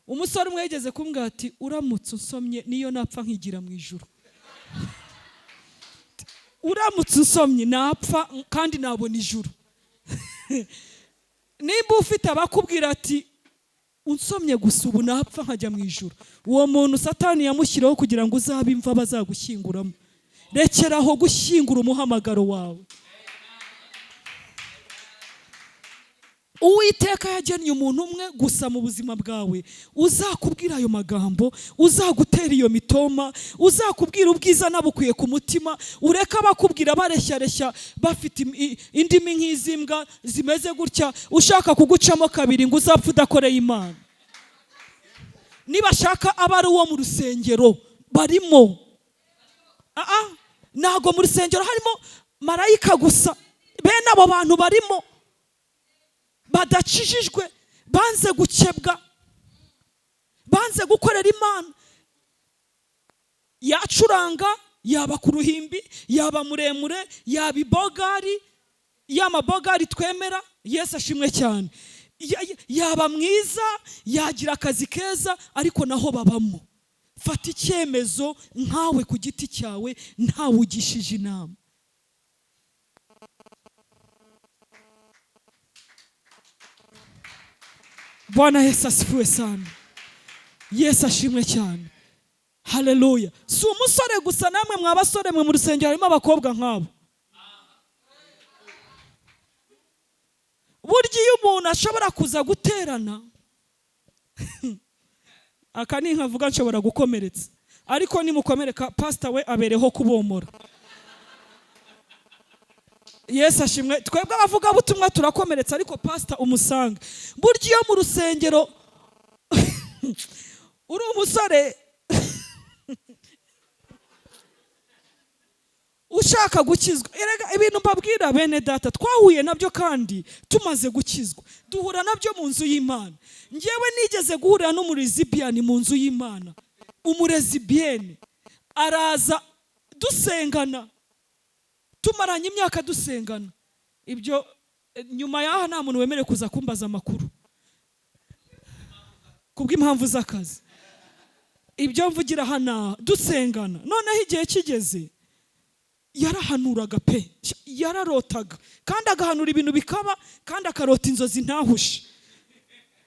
Umusore umwe yigeze kumbwira ati uramutse unsomye niyo napfa nkigira mu ijuru, uramutse unsomye napfa kandi nabona ijuru. Nimba ufite abakubwira ati unsomye gusa ubu napfa nkajya mu ijuru, uwo muntu Satani yamushyiriyeho kugira ngo uzabe imva bazagushyinguramo. Rekeraho gushyingura umuhamagaro wawe. Uwiteka yagennye umuntu umwe gusa mu buzima bwawe uzakubwira ayo magambo, uzagutera iyo mitoma, uzakubwira ubwiza nabukwiye ku mutima. Ureke abakubwira bareshyareshya bafite indimi nk'izimbwa zimeze gutya, ushaka kugucamo kabiri ngo uzapfe udakoreye Imana. Nibashaka aba ari uwo mu rusengero barimo. Ntago mu rusengero harimo marayika gusa, bene abo bantu barimo badakijijwe, banze gukebwa, banze gukorera Imana. Yacuranga, yaba ku ruhimbi, yaba muremure, yaba ibogari, ya mabogari twemera. Yesu ashimwe cyane. Yaba mwiza, yagira akazi keza, ariko naho babamo. Fata icyemezo nkawe ku giti cyawe, ntawe ugishije inama. Bwana Yesu asifiwe sana. Yesu ashimwe cyane. Haleluya. Si umusore gusa, namwe mwa basore mwe mu rusengero harimo abakobwa nk'abo. Burya iyo umuntu ashobora kuza guterana, aka ni nkavuga nshobora gukomeretsa, ariko nimukomereka pastor we abereho kubomora. Yesu ashimwe. Twebwe abavugabutumwa turakomeretsa, ariko pastor umusanga. Burya iyo mu rusengero uri umusore ushaka gukizwa, erega ibintu mbabwira bene data twahuye nabyo kandi tumaze gukizwa, duhura nabyo mu nzu y'Imana. Njyewe nigeze guhurira n'umurezibiyani mu nzu y'Imana. Umurezibiyeni araza dusengana, tumaranye imyaka dusengana. Ibyo nyuma y'aha nta muntu wemerewe kuza kumbaza amakuru. Kubw'impamvu z'akazi, ibyo mvugira hano dusengana. Noneho igihe kigeze yarahanuraga pe, yararotaga kandi agahanura ibintu bikaba, kandi akarota inzozi ntahushe.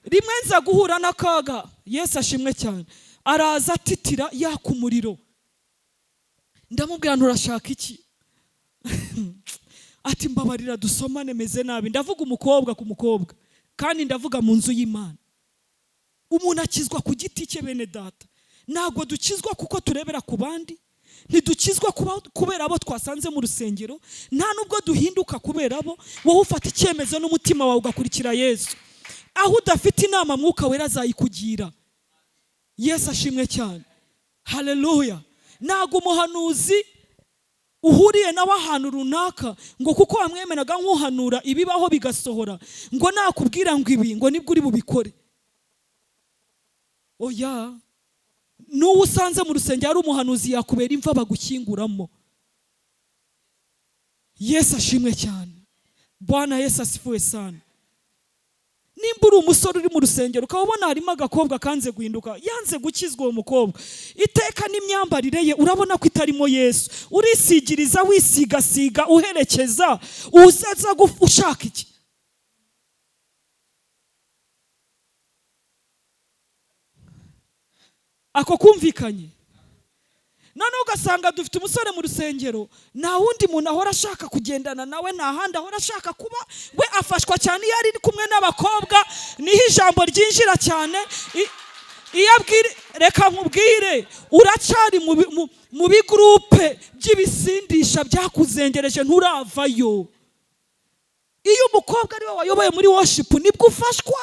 Rimwe nza guhura n'akaga, Yesu ashimwe cyane, araza atitira yaka umuriro. Ndamubwira, "Nturashaka iki?" Ati, "Mbabarira dusomane, meze nabi." Ndavuga umukobwa ku mukobwa, kandi ndavuga mu nzu y'Imana. Umuntu akizwa ku giti cye, bene data. Ntabwo dukizwa kuko turebera ku bandi, ntidukizwa kubera abo twasanze mu rusengero, nta nubwo duhinduka kubera abo. Wowe ufata icyemezo n'umutima wawe ugakurikira Yesu. Aho udafite inama, Mwuka Wera azayikugira. Yesu ashimwe cyane, haleluya. Ntabwo umuhanuzi uhuriye nawe ahantu runaka, ngo kuko wamwemeraga nk'uhanura ibibaho bigasohora, ngo nakubwira ngo ibi, ngo nibwo uri bubikore. Oya, n'uwo usanze mu rusengero ari umuhanuzi yakubera imva bagukinguramo. Yesu ashimwe cyane, Bwana Yesu asifiwe sana. Nimba uri umusore uri mu rusengero, ukaba ubona harimo agakobwa kanze guhinduka, yanze gukizwa, uwo mukobwa iteka n'imyambarire ye urabona ko itarimo Yesu, urisigiriza, wisigasiga, uherekeza, uzaza ushaka iki? Ako kumvikanye? Noneho ugasanga dufite umusore mu rusengero, nta wundi muntu ahora ashaka kugendana nawe, nta handi ahora ashaka kuba. We afashwa cyane iyo ari kumwe n'abakobwa, niho ijambo ryinjira cyane. Iyo abwira, reka nkubwire, uracyari mu bigurupe by'ibisindisha byakuzengereje, nturavayo. Iyo umukobwa ari we wayoboye muri worship, nibwo ufashwa,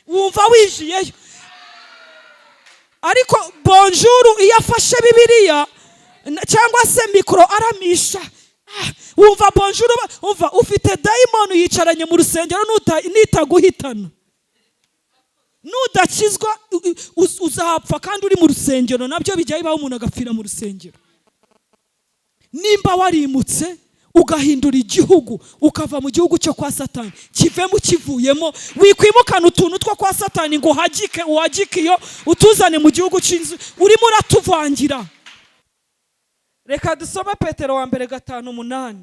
wumva wijiyeyo. Ariko bonjour, iyo afashe Bibiliya cyangwa se mikoro aramisha, wumva bonjour, wumva ufite dayimoni yicaranye mu rusengero. Nitaguhitana, nudakizwa uzapfa kandi uri mu rusengero. Nabyo bijya bibaho, umuntu agapfira mu rusengero. Nimba warimutse ugahindura igihugu, ukava mu gihugu cyo kwa Satani, kivemo ukivuyemo. Wikwimukana utuntu two kwa Satani ngo uhagike, uhagike iyo utuzane mu gihugu cy'inzu, urimo uratuvangira. Reka dusome Petero wa mbere 5:8,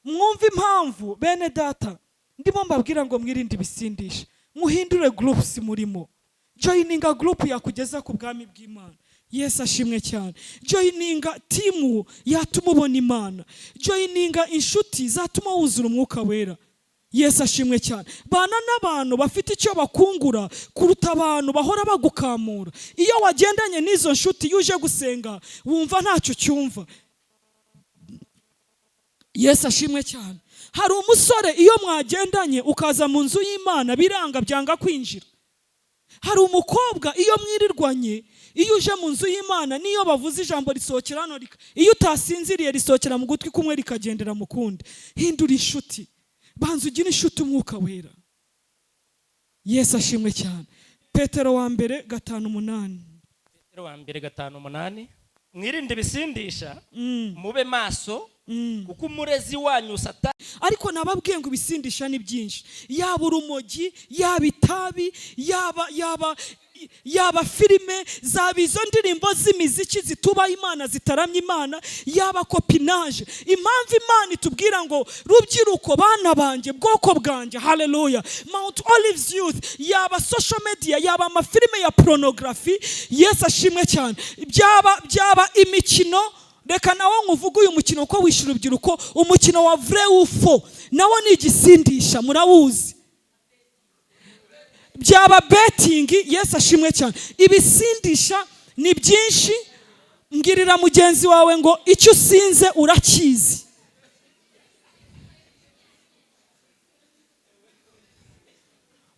mwumve impamvu, bene data, ndimo mbabwira ngo mwirinde ibisindisha, muhindure groups murimo. Joininga group yakugeza ku bwami bw'Imana. Yesu ashimwe cyane. Joininga team yatuma ubona Imana. Joininga inshuti zatuma wuzura Umwuka Wera. Yesu ashimwe cyane. Bana n'abantu bafite icyo bakungura kuruta abantu bahora bagukamura. Iyo wagendanye n'izo nshuti, iyo uje gusenga wumva ntacyo cyumva. Yesu ashimwe cyane. Hari umusore iyo mwagendanye ukaza mu nzu y'Imana biranga, byanga kwinjira. Hari umukobwa iyo mwirirwanye, iyo uje mu nzu y'Imana, niyo bavuze ijambo risohokera hano, iyo utasinziriye risohokera mu gutwi kumwe rikagendera mu kundi. Hindura inshuti, banza ugire inshuti Umwuka Wera. Yesu ashimwe cyane. Petero wa mbere 5:8. Petero wa mbere 5:8: mwirinde ibisindisha, mube maso, kuko umurezi wanyu Satani Ariko nababwiye ngo ibisindisha ni byinshi, yaba urumogi, yaba itabi, yaba filime, zaba izo ndirimbo z'imiziki zitubaha Imana, zitaramya Imana, yaba copinage. Impamvu Imana itubwira ngo rubyiruko, bana banjye, bwoko bwanjye, haleluya, Mount Olives Youth, yaba social media, yaba amafilime ya pornography, Yesu ashimwe cyane, byaba imikino. Reka nawe nkuvuge uyu mukino ko wishyura urubyiruko, umukino wa vrai ou faux, nawo ni igisindisha, murawuzi. Byaba betting. Yesu ashimwe cyane. Ibisindisha ni byinshi. Mbwirira mugenzi wawe ngo icyo usinze urakizi.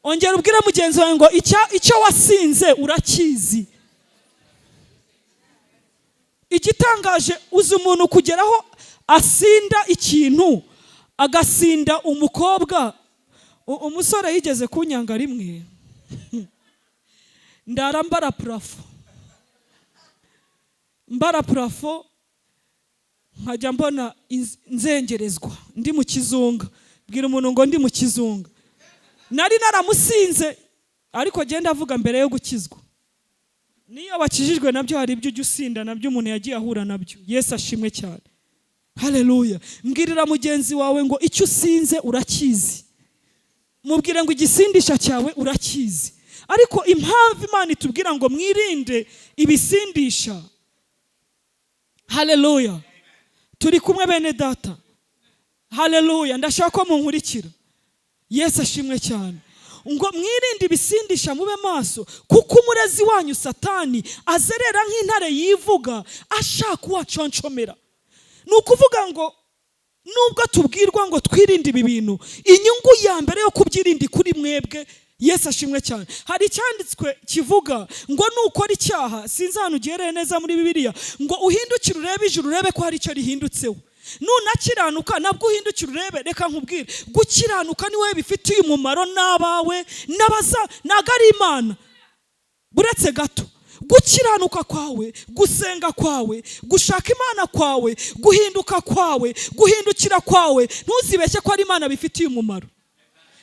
Ongera ubwire mugenzi wawe ngo icyo wasinze urakizi. Igitangaje, uzi umuntu kugeraho asinda ikintu, agasinda umukobwa. Umusore yigeze kunyanga rimwe, ndara mbara plafond, mbara plafond, nkajya mbona nzengerezwa ndi mu kizunga. Bwira umuntu ngo ndi mu kizunga. Nari naramusinze, ariko genda avuga mbere yo gukizwa. Niyo wakijijwe nabyo hari ibyo ujya usinda nabyo umuntu yagiye ahura nabyo. Yesu ashimwe cyane, haleluya. Mbwirira mugenzi wawe ngo icyo usinze urakizi, mubwire ngo igisindisha cyawe urakizi. Ariko impamvu Imana itubwira ngo mwirinde ibisindisha, haleluya, turi kumwe bene data, haleluya, ndashaka ko munkurikira. Yesu ashimwe cyane. Ngo mwirinde ibisindisha, mube maso, kuko umurezi wanyu Satani azerera nk'intare yivuga ashaka uwaconshomera. Ni ukuvuga ngo nubwo tubwirwa ngo twirinde ibi bintu, inyungu ya mbere yo kubyirinda kuri mwebwe. Yesu ashimwe cyane. Hari icyanditswe kivuga ngo nukora icyaha, sinzi ahantu ugereye neza muri Bibiliya, ngo uhindukire urebe ijuru, urebe ko hari icyo rihindutseho. Nunakiranuka nabwo uhindukire urebe. Reka nkubwire, gukiranuka ni wowe bifitiye umumaro n'abawe n'abaza, ntabwo ari Imana. Buretse gato, gukiranuka kwawe, gusenga kwawe, gushaka Imana kwawe, guhinduka kwawe, guhindukira kwawe, ntuzibeshye ko ari Imana bifitiye umumaro.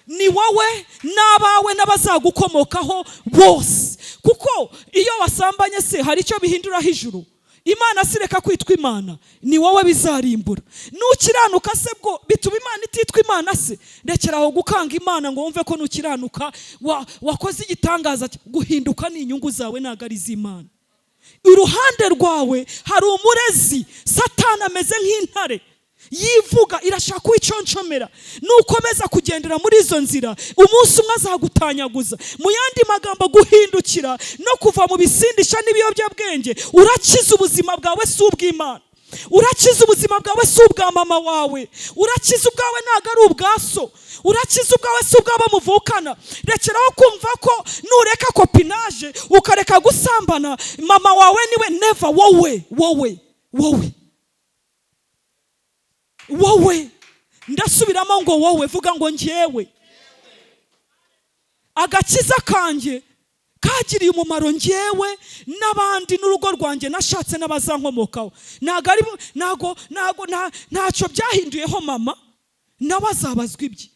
Ni wowe n'abawe n'abazagukomokaho bose. Kuko iyo wasambanye se hari icyo bihinduraho ijuru? Imana si reka kwitwa Imana, ni wowe bizarimbura. Nukiranuka se bwo bituma Imana ititwa Imana se? Rekera aho gukanga Imana ngo wumve ko nukiranuka wakoze igitangaza. Guhinduka ni inyungu zawe, ntabwo ari iz'Imana. Iruhande rwawe hari umurezi, Satani ameze nk'intare yivuga, irashaka kuwiconshomera. Nukomeza kugendera muri izo nzira, umunsi umwe azagutanyaguza. Mu yandi magambo, guhindukira no kuva mu bisindisha n'ibiyobyabwenge, urakiza ubuzima bwawe, si ubw'Imana. Urakiza ubuzima bwawe, si ubwa mama wawe. Urakiza ubwawe, ntabwo ari ubwa so. Urakiza ubwawe, si ubw'abo muvukana. Rekeraho kumva ko nureka copinage, ukareka gusambana, mama wawe niwe. Never. Wowe, wowe, wowe, wowe, ndasubiramo ngo wowe. Vuga ngo njyewe, agakiza kanjye kagiriye umumaro njyewe n'abandi n'urugo rwanjye nashatse n'abazankomokaho. Ntabwo ari ntago ntago ntacyo byahinduyeho mama, nawe azabazwa ibye.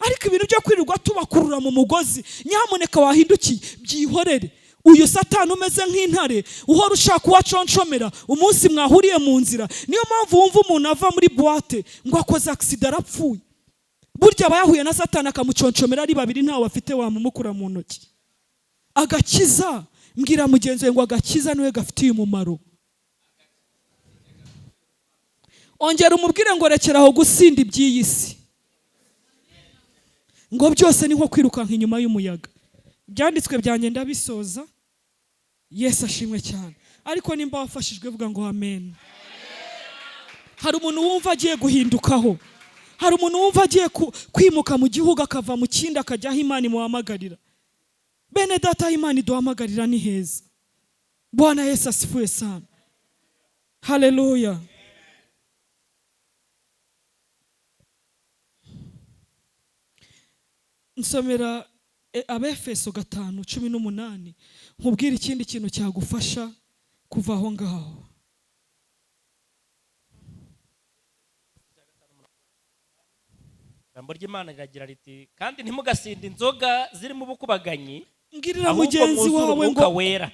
Ariko ibintu byo kwirirwa tubakurura mu mugozi, nyamuneka wahindukiye, byihorere. Uyu Satani umeze nk'intare uhora ushaka uwaconshomera umunsi mwahuriye mu nzira. Niyo mpamvu wumva umuntu ava muri boîte ngo akoze accident arapfuye. Burya aba yahuye na Satani akamuconshomera ari babiri, ntawe afite wamumukura mu ntoki. Agakiza, mbwira mugenzi we ngo agakiza niwe gafitiye umumaro. Ongera umubwire ngo rekera aho gusinda iby'iyi si, ngo byose ni nko kwirukanka inyuma y'umuyaga. Ibyanditswe byanjye ndabisoza. Yesu ashimwe cyane. Ariko nimba wafashijwe, vuga ngo amen. Hari umuntu wumva agiye guhindukaho, hari umuntu wumva agiye kwimuka mu gihugu, akava mu kindi akajya aho Imana imuhamagarira. Bene data, aho Imana iduhamagarira ni heza. Bwana Yesu asifiwe sana, haleluya. Nsomera Abefeso 5:18, nkubwire ikindi kintu cyagufasha kuva aho ngaho. Ijambo ry'Imana riragira riti: kandi ntimugasinde inzoga zirimo ubukubaganyi, Mbwirira ahubwo mugenzi mwuzure wawe umwuka ngo wera.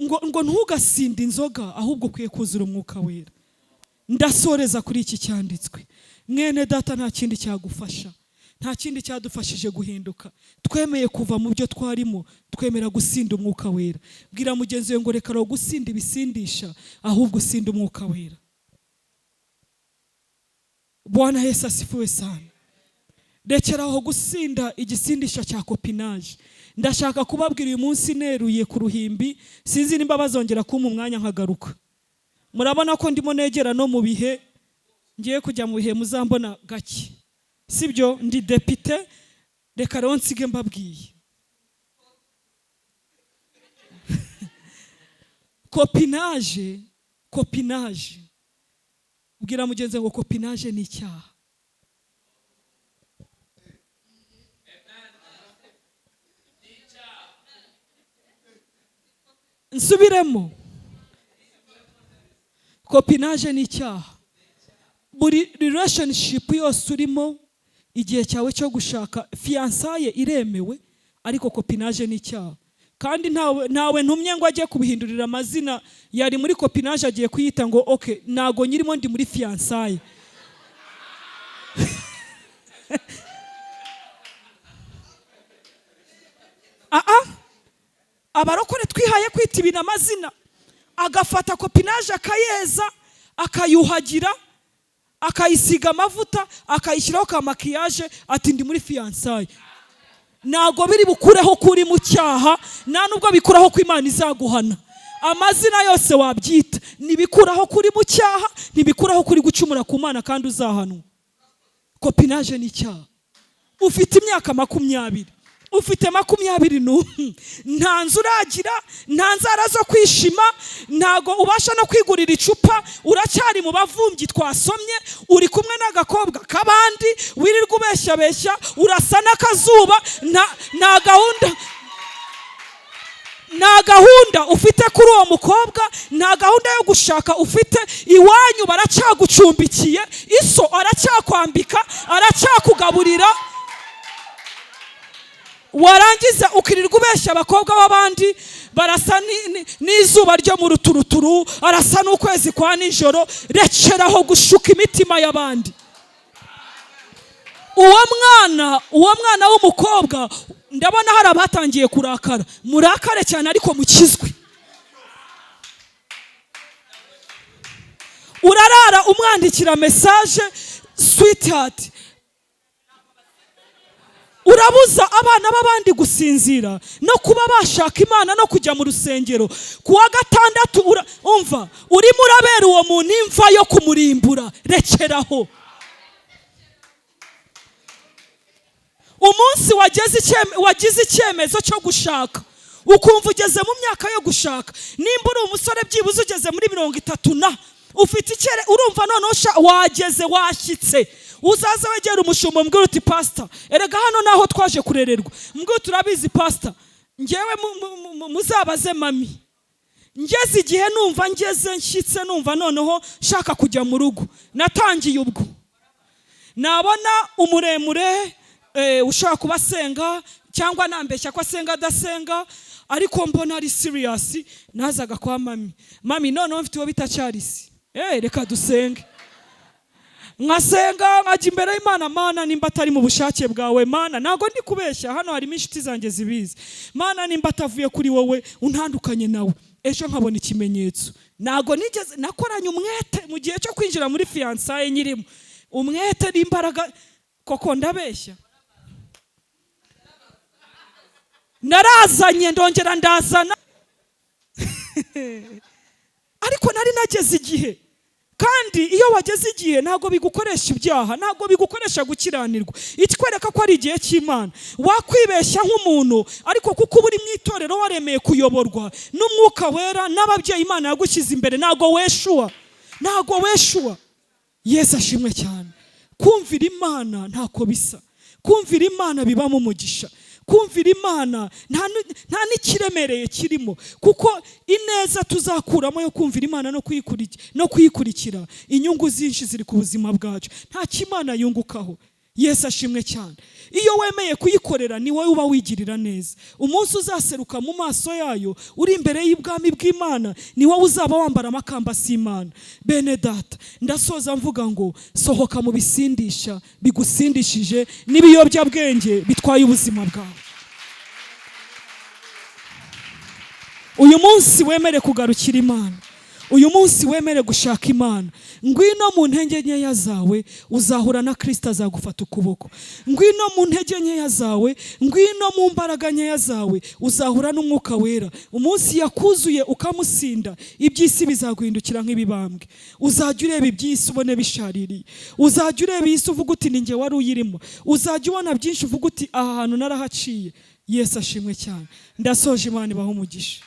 ngo ntugasinde inzoga, ahubwo ukwiye kuzura umwuka wera. Ndasoreza kuri iki cyanditswe. Mwene data, nta kindi cyagufasha, nta kindi cyadufashije guhinduka. Twemeye kuva mu byo twarimo, twemera gusinda umwuka wera. Bwira mugenzi wawe ngo reka gusinda ibisindisha, ahubwo usinde umwuka wera. Bwana Yesu asifiwe sana. Rekera aho gusinda igisindisha cya copinage. Ndashaka kubabwira uyu munsi neruye ku ruhimbi, sinzi nimba bazongera kumpa umwanya nkagaruka. Murabona ko ndimo negera no mu bihe, ngiye kujya mu bihe muzambona gake, sibyo? Ndi depite, reka rero nsige mbabwiye. Copinage, copinage, bwira mugenzi ngo copinage ni icyaha. Nsubiremo, copinage ni icyaha. Buri relationship yose urimo, igihe cyawe cyo gushaka fiançailles iremewe, ariko copinage ni icyaha. Kandi ntawe ntumye ngo ajye kubihindurira amazina. Yari muri copinage, agiye kuyita ngo okay, ntago nyirimo, ndi muri fiançailles. Aa, abarokore twihaye kwita ibintu amazina. Agafata copinage akayeza, akayuhagira, akayisiga amavuta, akayishyiraho ka maquillage, ati ndi muri fiançailles. Ntago biri bukureho ko uri mu cyaha, nta nubwo bikuraho ko Imana izaguhana. Amazina yose wabyita ntibikuraho ko uri mu cyaha, ntibikuraho ko uri gucumura ku Mana kandi uzahanwa. Copinage ni icyaha. Ufite imyaka 20, ufite 21, nta nzu uragira, nta nzara zo kwishima, ntago ubasha no kwigurira icupa, uracyari mu bavumbyi twasomye, uri kumwe n'agakobwa k'abandi, wirirwa ubeshyabeshya, urasa n'akazuba, nta gahunda, nta gahunda ufite kuri uwo mukobwa, nta gahunda yo gushaka ufite. Iwanyu baracyagucumbikiye, iso aracyakwambika, aracyakugaburira, warangiza ukirirwa ubeshya abakobwa b'abandi. Barasa n'izuba ryo mu ruturuturu, arasa n'ukwezi kwa nijoro. Rekeraho gushuka imitima y'abandi. Uwo mwana w'umukobwa, ndabona hari abatangiye kurakara. Murakare cyane ariko mukizwe. Urarara umwandikira message, sweetheart, urabuza abana b'abandi gusinzira no kuba bashaka Imana no kujya mu rusengero. Ku wa gatandatu umva urimo urabera uwo muntu imva yo kumurimbura. Rekeraho. Umunsi wagize icyemezo cyo gushaka, ukumva ugeze mu myaka yo gushaka, nimba uri umusore byibuze ugeze muri 30 na ufite icyere, urumva noneho wageze, washyitse, uzaze wegera umushumba umbwira uti pastor, erega hano naho twaje kurererwa. Mbwira turabizi pastor, ngewe muzabaze mami, ngeze igihe numva ngeze nshyitse, numva noneho nshaka kujya mu rugo. Natangiye ubwo nabona umuremure, ushobora kuba asenga cyangwa nambeshya ko asenga adasenga, ariko mbona ari serious, nazaga kwa mami. Mami, noneho mfite uwo bita Charles, reka dusenge. Nkasenga, nkajya imbere y'Imana. Mana, nimba atari mu bushake bwawe, Mana, ntago ndi kubeshya, hano harimo inshuti zanjye zibizi, Mana, nimba atavuye kuri wowe untandukanye nawe. Ejo nkabona ikimenyetso. Ntago nigeze nakoranye umwete mu gihe cyo kwinjira muri fiançailles, nyirimo umwete n'imbaraga. Koko ndabeshya? Narazanye, ndongera ndazana, ariko nari nageze igihe. Kandi iyo wageze igihe ntabwo bigukoresha ibyaha, ntabwo bigukoresha gukiranirwa. Ikikwereka ko ari igihe cy'Imana, wakwibeshya nk'umuntu, ariko kuko uba uri mu itorero waremeye kuyoborwa n'Umwuka Wera n'ababyeyi Imana yagushyize imbere, ntabwo weshuwa, ntabwo weshuwa. Yesu ashimwe cyane. Kumvira Imana ntako bisa. Kumvira Imana bibamo umugisha. Kumvira Imana nta n'ikiremereye kirimo, kuko ineza tuzakuramo yo kumvira Imana no kuyikurikira, inyungu zinshi ziri ku buzima bwacu. Nta kimana yungukaho. Yesu ashimwe cyane. Iyo wemeye kuyikorera ni wowe uba wigirira neza. Umunsi uzaseruka mu maso yayo uri imbere y'ubwami bw'Imana, ni wowe uzaba wambara amakamba y'Imana. Bene data, ndasoza mvuga ngo sohoka mu bisindisha bigusindishije n'ibiyobyabwenge bitwaye ubuzima bwawe. Uyu munsi wemere kugarukira Imana. Uyu munsi wemere gushaka Imana. Ngwino mu ntege nkeya zawe, uzahura na Kristo azagufata ukuboko. Ngwino mu ntege nkeya zawe, ngwino mu mbaraga nkeya zawe, uzahura n'Umwuka Wera. Umunsi yakuzuye ukamusinda, iby'isi bizaguhindukira nk'ibibambwe. Uzajya ureba iby'isi ubone bishaririye. Uzajya ureba iyi si uvuga uti ni njye wari uyirimo. Uzajya ubona byinshi uvuga uti aha hantu narahaciye. Yesu ashimwe cyane. Ndasoje, Imana ibahe umugisha.